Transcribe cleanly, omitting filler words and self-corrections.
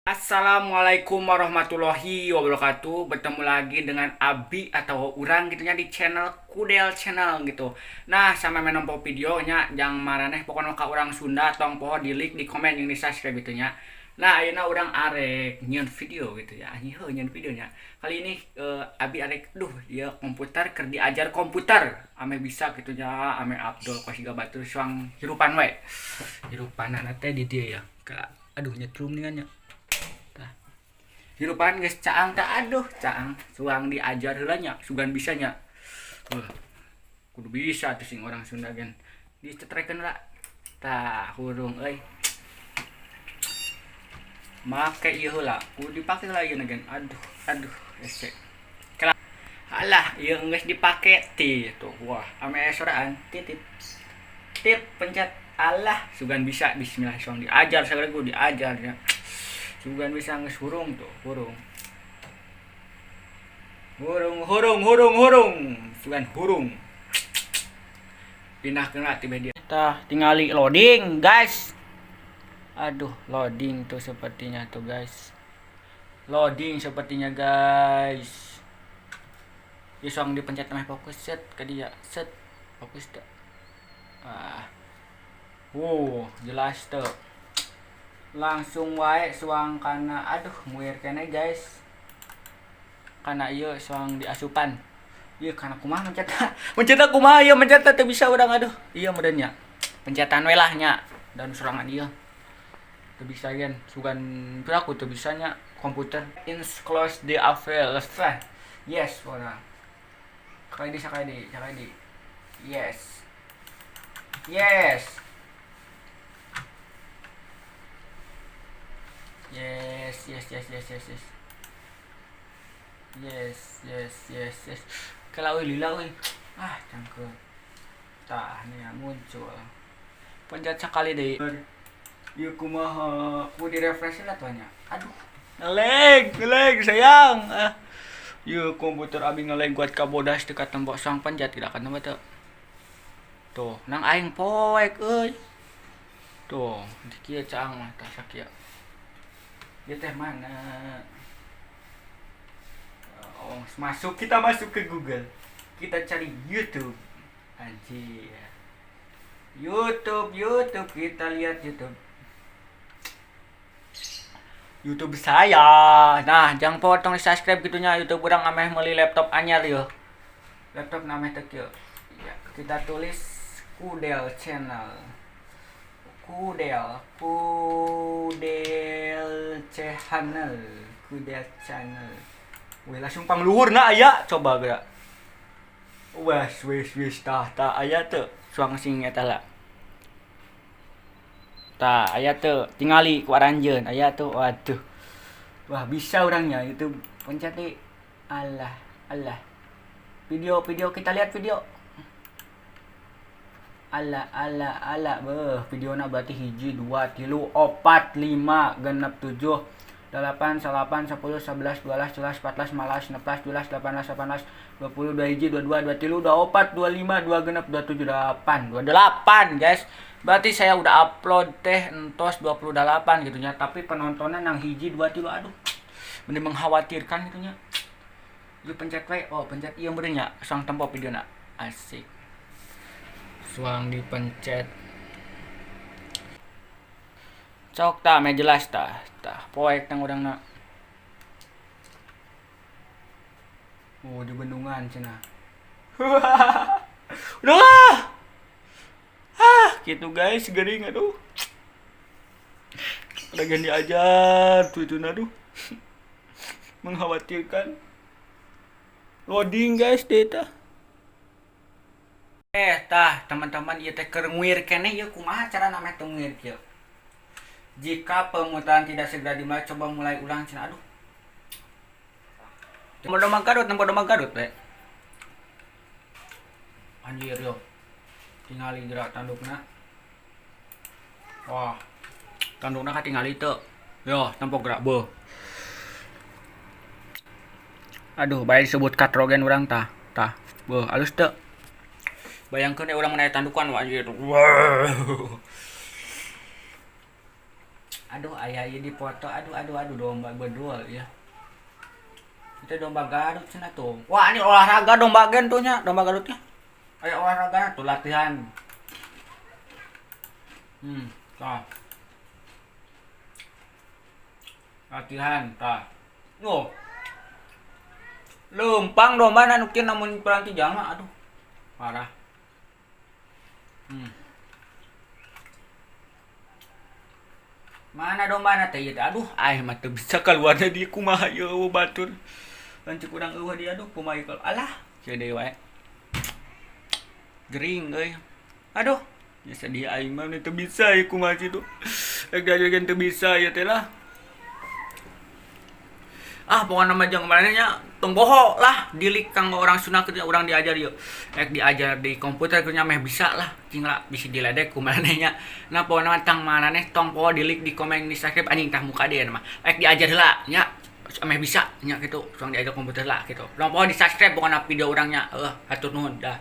Assalamualaikum warahmatullahi wabarakatuh. Bertemu lagi dengan Abi atau urang gitu nya di channel Kudel Channel gitu. Nah, sama menempo videonya jangan maraneh, pokoknya ka urang Sunda tong poho di like, di komen, yang di subscribe gitu nya. Nah, ayeuna urang arek nyieun video gitu ya. Anjing heuh nyieun videonya. Kali ini Abi arek, duh, ya komputer, keur diajar komputer. Ame bisa gitu nya, ame Abdul kos siga batur suang hirupan we. Hirupanana teh di dieu ya. Ka aduh, nyetrum ningan nya. Tah. Hirupan geus caang tah, aduh, caang suang diajar heula nya, sugan bisa nya. Kudu bisa tuh sing orang Sunda gen. Dicetrekeun lah. Tah, hurung euy. Make ieu heula, kudu dipake heula ieu gen. Aduh, aduh, hese. Kela. Alah, ieu geus dipake ti tuh. Wah, ame soraan titit. Tit pencet. Alah, sugan bisa, bismillah, suang diajar sagala kudu diajar ya. Sugan bisa geus hurung tuh, hurung. Hurung, hurung, hurung, hurung. Sugan hurung. Pindahkeun lah tiba dia. Tah, tingali loading, guys. Aduh, loading tuh sepertinya tuh, guys. Loading sepertinya, guys. Ieu suang dipencet meh fokus set ke dia. Set. Fokus tuh. Ah. Wow, jelas tuh. Langsung wae suang kana, aduh, muir kene, guys. Kana ieu suang diasupan. Ieu kana kumaha mencet? Mencet kumaha ieu mencet teu bisa urang, aduh. Ieu meureun nya. Pencetan we lah nya dan serangan ieu. Teu bisa gen, sugan piraku teu bisa nya komputer. Ins close the affair. Yes, ora. Sekali di, sekali di, sekali di. Yes. Yes. Yes, yes, yes, yes, yes, yes. Yes, yes, yes, yes. Kalau euy lila euy. Ah, cangkeul. Tah, nih muncul. Pencet sekali deui. Ieu kumaha? Kudu di-refresh lah tuh nya. Aduh, ngelag, ngelag sayang. Ah. Ieu komputer abi ngelag kuat kabodas teu katembok sang pencet tidak akan teu. Tuh, nang aing poek euy. Tuh, di kieu caang mah tah sakieu. Ieu teh mana? Oh, masuk, kita masuk ke Google. Kita cari YouTube. Anjir. YouTube, YouTube, kita lihat YouTube. YouTube saya. Nah, jangan potong di subscribe gitunya YouTube urang ameh meuli laptop anyar yo. Laptop nameh teu kieu. Ya, kita tulis Kudel Channel. Kudel, Kudel Channel, Kudel Channel. Wih, langsung pangluhurna aya, coba geura. Wes, wes, wes, tah, tah aya teu. Suang sing eta lah. Tah, aya teu, tingali ku aranjeun, aya tuh, waduh. Wah, bisa urangnya itu pencet di alah, alah. Video, video, kita lihat video. Alah, alah, alah, beuh, videona berarti 1, 2, 3, 4, 5, 6, 7, 8, 9, 10, 11, 12, 13, 14, 15, 16, 17, 18, 18, 20, 21, 22, 23, 24, 25, 26, 27, 28, 28, guys. Berarti saya udah upload teh entos 28 gitu nya, tapi penontonnya nang 1, 2, 3, aduh. Bener mengkhawatirkan gitu nya. Lu pencet we, oh pencet ieu meureun nya, sang tempo videona. Asik. Suang dipencet. Cok tah meh jelas tah. Tah poek tang urangna. Oh, di bendungan cenah. Udah. Ah, gitu guys, gering aduh. Udah ganti ajar tuh itu aduh. Mengkhawatirkan. Loading guys data. Tah teman-teman ieu teh keur nguir keneh ieu kumaha cara nameh teu nguir kieu. Jika pemutaran tidak segera dimulai, coba mulai ulang cenah, aduh. Tempo domba Garut, tempo domba Garut we. Anjir yo. Tingali gerak tandukna. Wah. Tandukna katingali teu. Yo, tempo gerak beuh. Aduh, bae disebut katrogen urang tah. Tah, beuh alus teu. Bayangkeun urang mun aya tandukan, wah anjir. Wah. Aduh, aya ieu dipoto. Aduh, aduh, aduh, domba bedul ya. Itu domba Garut cenah tuh. Wah, ini olahraga domba gen tuh nya, domba Garutnya. Aya olahraga tuh, latihan. Tah. Latihan, tah. Tuh. Leumpang domba nu kieu namun peranti jalma, aduh. Parah. Mana domba na teh ieu teh? Aduh, aing mah teu bisa keluarnya di kumaha ieu batur. Lanceuk urang euweuh di, aduh, kumaha ieu kalau alah, kieu deui wae. Gering euy. Aduh, ya sedih aing mah teu bisa ieu, kumaha kitu. Rek diajarkeun teu bisa ieu teh lah. Ah, pokokna mah jeung maneh nya tong poho lah dilik kanggo orang Sunda keur urang diajar ieu. Rek diajar di komputer keur nya meh bisa lah, cing lah bisi diledek ku maneh nya. Nah, pokokna mah tang maraneh tong poho di like, di komen, di subscribe, anjing, tah muka dia mah. Rek diajar heula nya meh bisa nya kitu, urang diajar komputer lah gitu. Tong poho di subscribe pokokna video urang nya. Heuh, hatur nuhun dah.